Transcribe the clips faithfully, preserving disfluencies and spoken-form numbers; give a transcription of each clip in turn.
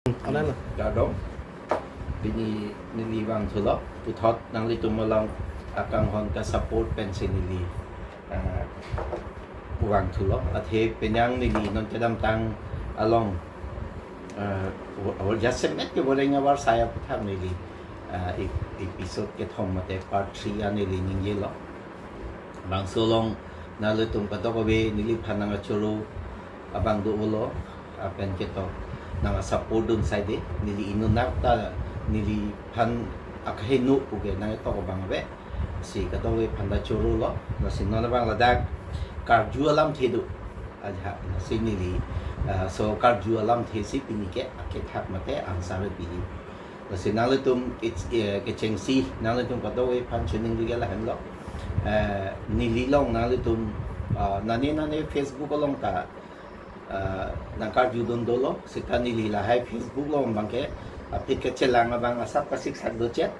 Anan lo. Kardom. Pini neli vangthulo, puthot nanglitum along akanghon ka support pensi neli, eh, vangthulo. Athe penang neli non kedamtang along, eh, wo-, wo-, jasemet ke boreng avar saya puthak neli, eh, ep-, episode kethom mate part three an neli ningjelo. Bangso along nanglitum kadokave neliphan nangkachoro abang dolo, lapen ketok nangsupport dun saide, neli inut nak ta neliphan akhenu puke nangketok abang ave. Si kadokave aphan ta chorolo, lasi non abang ladak karju alamthe do. Ajahak, lasi neli, ah, laso karju alamthe si pini ke akethak mate answer piji. Lasi nanglitum ke-, eh, kechengsi, nanglitum kadokave aphan chiningri ke lahenlo. Eh, neli along nanglitum, ah, nane nane Facebook along ta, ah, nangkarjudun dolo, seta neli lahai Facebook along abangke, aphi kechelang abang asap kasik sak dochet.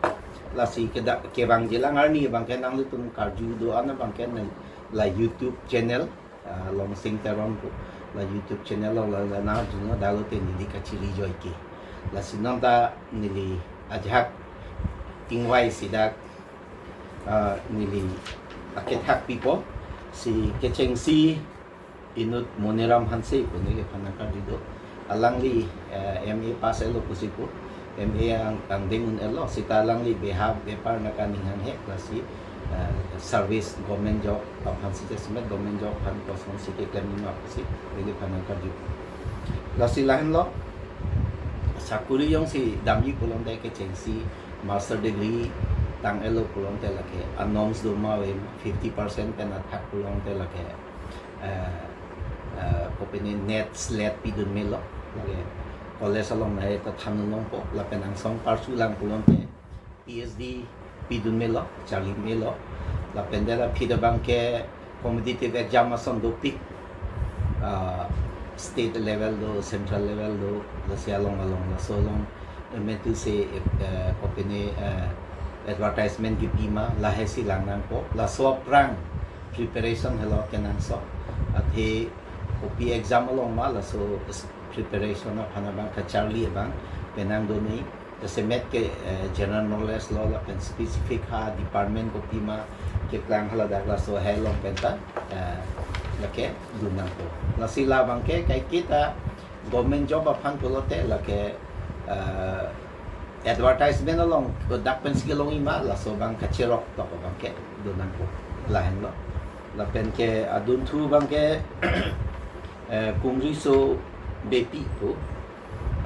Lasi keda-, kevangjilang arni abangke nanglitum karju do-an abangke nang la YouTube channel, ah, Longsing Teron pu la YouTube channel along la, la nangkarjuno, dalo te neli kachiri joike. Lasi non ta neli ajahak ingvai si dak, ah, neli akethak pipo, si kechengsi inut Moniram Hanse pu neliphan nangkarju do. Alangli, eh, M A pass etlo pusi pu. M A ang, angdeng un-elo, seta alangli beha bepar nangkaning hanghe, lasi, eh, service government job aphan si jasemet government job aphan kosonsi keklem ma pusi neliphan nangkarju. Lasi lahenlo, sakuri jongsi damji pulote kechengsi master degree tang-etlo pulote lake a-norms do ma ave, fifty percent pen athak pulote lake, eh, eh, kopine NET SLET pidun melo, lake college along nai ta than longpo, lapen angsong parsu lang pulote P H D pidun melo, charli melo, lapen dera phida abangke competitive exam ason dopik, ah, state level do, central level do, lasi along along, laso along, eh, mentu se, eh, kopine, eh, advertisement kipi ma, lahai si lang nangpo, laso aphrang preparation helo kenangsot, athe kopi exam along ma, laso s-, preparation aphan abang kacharli abang penang do nai, jasemet ke, eh, general knowledge lo lapen specific ha department kopi ma keplang haladak laso hai along penta, eh, lake dun nangpo. Lasi la abangke kaiketa government job aphan pulote lake, eh, advertisement along dak pensi kelongji ma, laso abang kacherok tok abangke dun nangpo, lahenlo. Lapen ke adunthu abangke, eh, Kumriso Beypi pu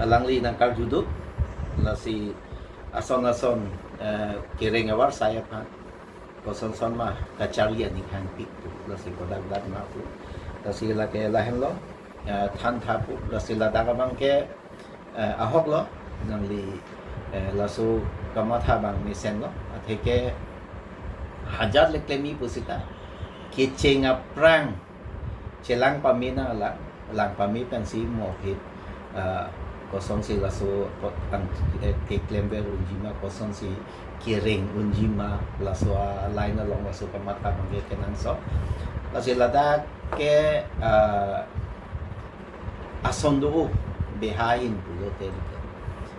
alangli nangkarju do, lasi ason ason, eh, kereng avar saya aphan kosonson ma kacharli aning hangpik pu, lasi kodak dak ma pu. Lasi lake lahenlo, eh, thantha pu, lasi ladak abangke, eh, ahoklo, nangli, eh, laso kamatha abang mesenlo, atheke hajar le klemji pusita kecheng aphrang chelang pame nanglang, lang pame pensi mo aphi, ah, kosonsi laso ko-, ang, eh, keklemver unji ma, kosonsi kereng unji ma, laso a-line along laso kamatha abangke kenangsot. Lasi ladak ke, ah, ason do beha ahin pulote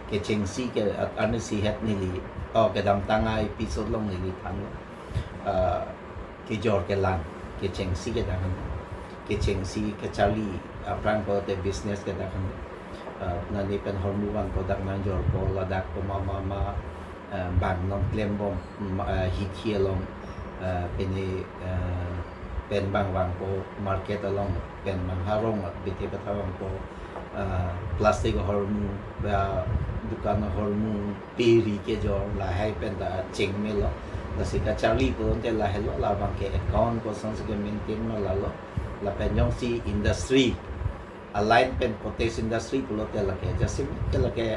kechengsi ke at-, arnisi het neli, oh, kedamtang a-episode along neli thanlo. Ah, kejor kelang, kechengsi kedak an, kechengsi kacharli aphrang pulote business kedak an. Ah, nani pen ahormu vangpo, dak nangjorpo, ladak ko mama ma, ah, bang non klembom, ma, ah, hithi along, ah, pine, ah, pen bang vangpo, market along pen bang harong, ah, bithe patha vangpo, ah, plastic ahormu, ah, dukan ahormu, peri kejor, lahai penta cheng melo. Lasi kacharli pulote lahelo, labangke account kosonsi ke-maintain ma lalo. Lapen jongsi industry, a-line pen cottage industry pulote lake, jasemet ke lake,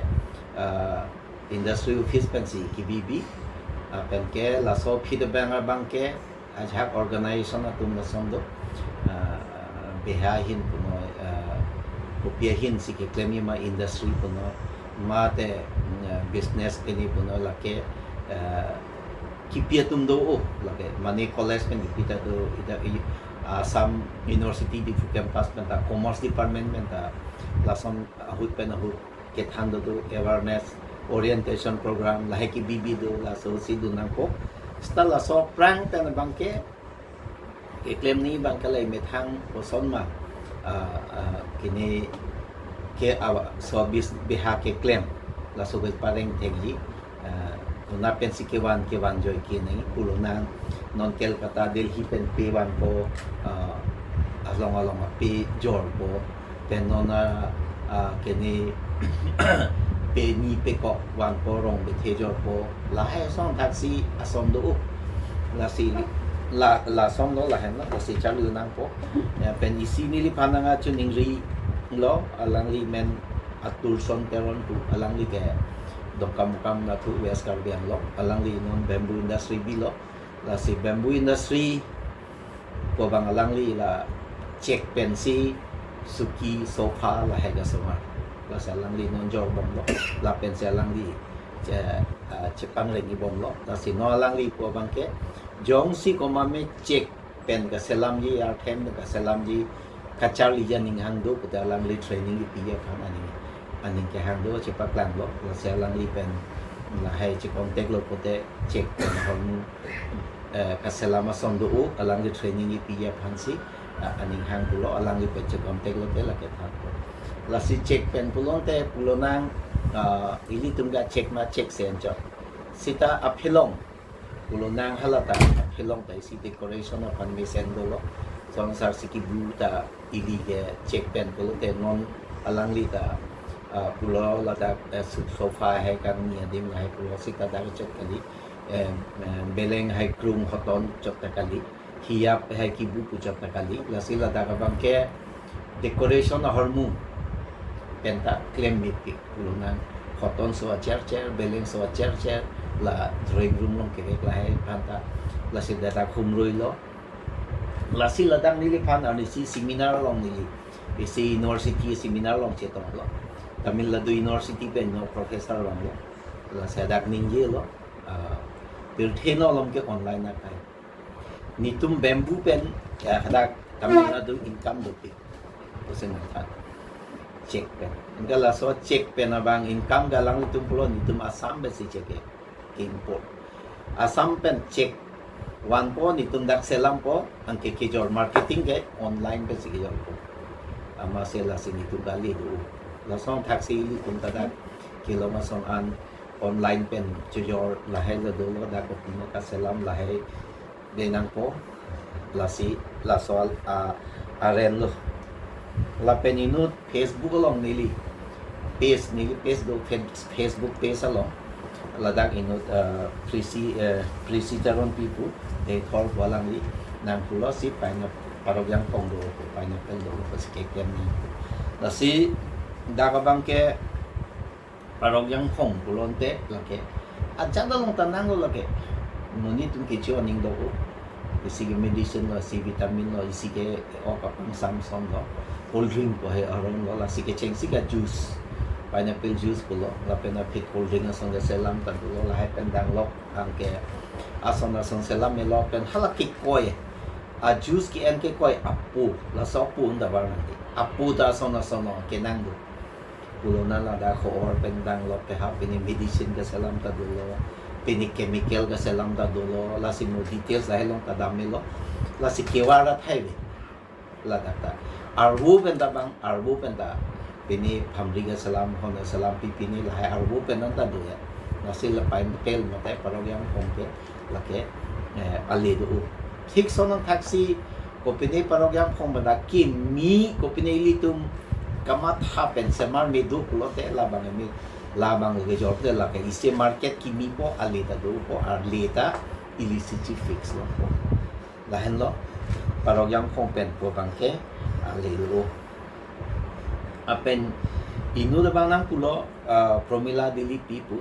ah, industry office pensi kebibi, ah, pen ke laso phit abang abangke, ajahak organization atum lason do, ah, beha ahin punoi, ah, kopi ahinsi keklemji ma industry punoi, mate, mm, business keni punoi lake, ah, kipi atum do, oh, lake mane college pen kipi ta do, ita i Assam University Diphu campus penta, Commerce Department penta, lason ahut pen ahut kethan do do awareness orientation program lahai kebi bi do, laso si do nangpo. Seta laso aphrang pen abangke keklem ni abangke lahai methang koson ma, ah, ah, kini ke awa so bis beha keklem laso ke pareng thekji, ah, kona pensi kevan kevan joi ke nangji pulo nang. Non Kolkata, Delhi pen pe vanpo, ah, along along ape jorpo, pen non a, ah, kini pe ni pe kok vanpo, rong bethe jorpo, lahai ason thaksi ason do. Lasi la, lason lo, lahenlo, lasi charli nangpo. Ya, pen isi neliphan nangkachiningrilo, alangli men Atul Son Teron pu, alangli ke Dongkamukam nathu, West Karbi Anglong, alangli non bamboo industry bilo. Lasi bamboo industry pu abang alangli la chek pensi suki, sofa lahai ke somar. Lasi alangli non jorbomlo, lapensi alangli che, ah, chepangrengji bomlo. Lasi non alangli pu abangke jongsi komat me chek pen kaselamji, arthem pen kaselamji, kacharliji aning hang do pute alangli training kepiji aphan aning, aning kehang do chepaklanglo. Lasi alangli pen lahai che-contact lo pute chek pen ahormu, eh, kaselam ason do, alangli training kepiji aphansi, ah, aning hang pulo, alangli pen che-contact lote lake thakpo. Lasi chek pen pulote pulo nang, ah, ilitum ke chek ma chek se anchot. Seta aphelong pulo nang, halata aphelong ta isi decoration aphan mesen dolo. Sonsar si kebu ta ili ke chek pen pulote non alangli ta, ah, pulo ladak, eh, su-, sofa hai kangni adim hai pulo seta dak chot kali, em, em, beleng hai krung hoton chot ta kali, hiyap hai kebu pu chot ta kali. Lasi ladak abangke decoration ahormu penta klem mepik pulo nang, hoton so acher cher, beleng so acher cher, la drawing room along kevek lahai phanta. Lasi ladak humroilo. Lasi ladak neliphan arnisi seminar along neli, isi university seminar along chetonglo. Tamil Nadu University pen non professor longlo. Lasi ladak ningjelo, ah, pirthe no along ke online akai. Netum bamboo pen, ya, hadak Tamil Nadu income dopik. Pusi nangthan. Chek pen. Anke laso chek pen abang income ke alanglitum pulo, netum Assam pensi chek ke, ke import. Assam pen chek vanpo, netum dak selampo, anke kejor marketing ke online pensi kejorpo. Amatsi lasi netum kali do. Lason thaksi ilitum ta dak kelong ason an online pen chejor lahai lo dolo, dak kopine kaselam lahai de nangpo. Lasi laso al, a, areng lo. Lapen inut Facebook along neli page, neli page do, Fe-, Facebook page along. Ladak inut, eh, Prisi, eh, Prisi Teronpi pu, de thor pu alangli nangpulo si pineapple, Parok Yangphong do, pineapple do, pusi keklem ni. Lasi dak abangke Parok Yangphong pulote lake ajat along ta nanglo lake. Monit atum kecho aning do. Isi ke medicine lo, isi vitamin lo, isi ke ok apang samson lo, cold drink pu hai aron lo, lasi kechengsi ke juice, pineapple juice pulo, lapen aphi cold drink ason ke selam ta dolo, lahai pen danglok, anke ason ason selam melo pen hala kekoi, a juice ke-en kekoi apo, laso apo un davar nangji. Apo ta ason ason lo kenang do. Pulo nang ladak ho-or pen danglok te ha pini medicine kaselam ta dolo, pini chemical kaselam ta dolo, lasi mo details lahai along ta dam melo, lasi kevar athai ve. Ladak ta arvo pen ta bang, arvo pen ta pini phamri kaselam, hon kaselam pi pini lahai arvo pen an ta do ya. Lasi la pineapple mate Parok Yangphong ke lake, eh, ale do. Thik ason an thaksi kopine Parok Yangphong pen ta kimi, kopine ilitum kamatha pen semar me do pulote labang mi, labang lake jor te lake isi market kimipo, ale ta dopo, ale ta ilisi chi fix lo. Lahenlo Parok Yangphong pen pu abangke ale lo. Lapen inut abang nangpulo, ah, Promila Dilipi pu.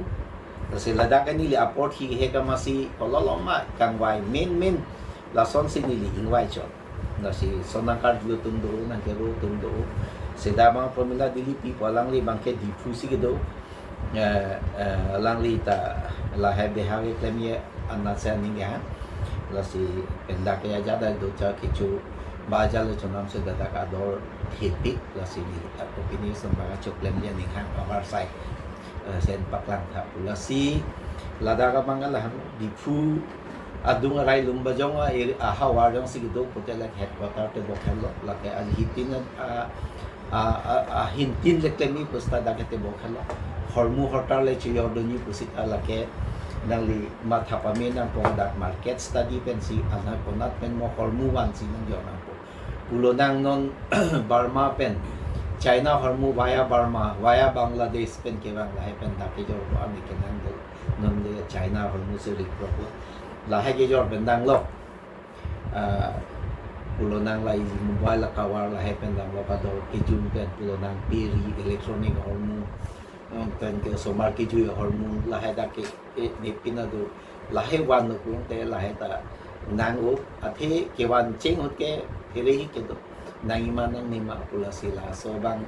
Lasi ladak ke neli apor hi he kamasi kololoma kangvai main main lasonsi neli ingvai chot. Lasi sonang karju atum do, nangkero atum do. Seta abang Promila Dilipi pu alangli abangke Diphu si kedo. Eh, eh, alangli ta lahai beha keklemji anatsi aning ya. Lasi pendak ke ajat do cha kecho ba ajat le chonam si dadak ador Hiti lasi neli ta kopine sembang achoklem dia ninghang avarsai, eh, sen paklang tha pu. Lasi ladak abang alahang Diphu adung arai Lumbajong a area, ahavar jongsi kedo pute lake headquarter tebok henlo, lake aji hitin a, a, a, a, ahintin le klem-i pusita dak tebok henlo. Hormu hortar le chejordunji pusita lake nangli matha pame nangpo, dak market study pensi, anak konat pen mo hormu vansi nangjor nangpo. Pulo nang non Burma pen China hormu via Burma, via Bangladesh pen kevang lahai pen dak kejor ko ami kenang do. Non le China hormu si rikrok lo. Lahai kejor pen danglo. Ah, pulo nang la isi mobile la cover lahai pen danglo, kador kejun pen pulo nang peri electronic hormu, um, pen ke osomar kejui hormu lahai dak ke, eh, nepin ado lahai van lo pulote lahai ta nang-o, athe kevan cheng ahut ke phere hi kedo. Nang-i ma nangne ma pu lasi laso abang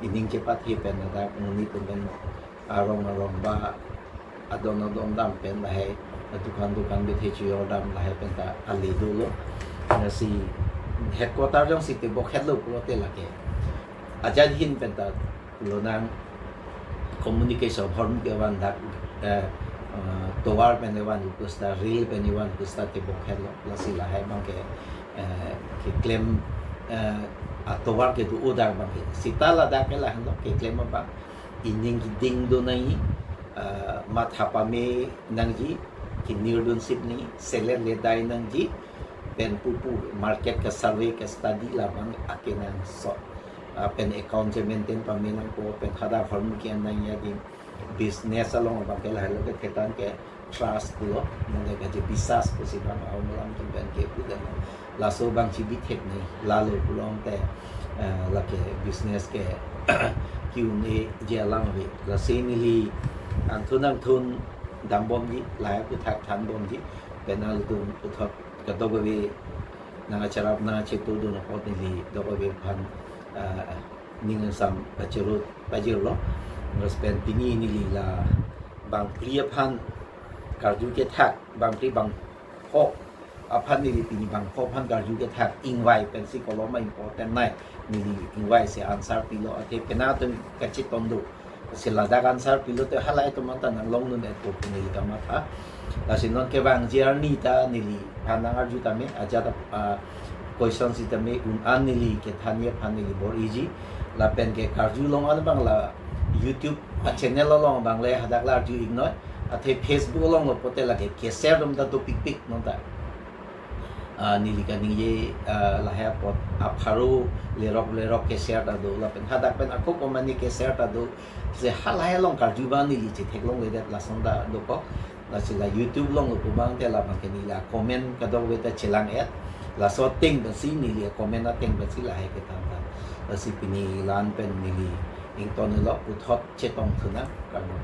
ining chepat hi pen ada pungni pen pen arong arong ba adon adon dam pen lahai dukan dukan bethe chejor dam lahai pen ta ale dolo. Lasi headquarter jongsi tebok henlo pulote lake ajat hin pen ta pulo nang communication hormu kevan dak, eh, eh, tovar pen evan pusita, rail pen evan pusita tebok henlo. Lasi lahai abang ke, eh, keklem, eh, atovar kedo-o dak abang ke. Sita ladak ke lahenlo keklem abang ining keding do nangji, eh, matha pame nangji, kenir dun sip nangji, selet ledai nangji, pen pupu market ke survey ke study labang akenangsot. Ah, pen account che maintain pame nangpo, pen hadak hormu ke-en nangji adim, business along abang ke lahai lo ke thetan ke trust pulo, mane kaje bisas pusi abang aum lam tum pen ke pu dan. Laso abang chibithek nangji, lalo pulote, eh, lake business ke ki-un-eji alam ave. Lasi neli angthun angthun dambomji, lahai aphuthak thanbomji, pen nangtum puthot kadokave nangcharap nangchetudun apot neli dokave aphan, ah, ning asam pachirut pajirlo. Terus pen pini neli la bangphli aphan karju kethak, bangphli bangpho aphan neli pini bangpho aphan karju kethak ingvai pensi kolom a-important nai. Neli ingvai si answer pilo, athe penang atum kachetong do. Si ladak answer pilote halai atum anta nanglong un-etpo pu neli kamatha. Lasi non kevangji arni ta neliphan nangarju tame, ajat, ah, question sitame un-an neli kethanji aphan neli bor-iji. Lapen ke karjulong an abang la YouTube a-channel along abang le hadak la arju iknoi. Athe Facebook along lo pute lake ke-share dam ta dopikpik non ta. Ah, neli kaningje, ah, lahai apot apharo lerok lerok ke-share ta do, lapen hadak pen ako komane ke-share ta do. Si halai along karju abang neli chetheklongledet, lason ta dokok. Lasi la YouTube along lo pu abang te labang ke neli a-comment kadokave ta chelang-et. Laso ateng pensi neli a-comment ateng pensi lahai kethan ta. Lasi pini la-an pen neli ingtonnelo, puthot chetongthu nang, kardom.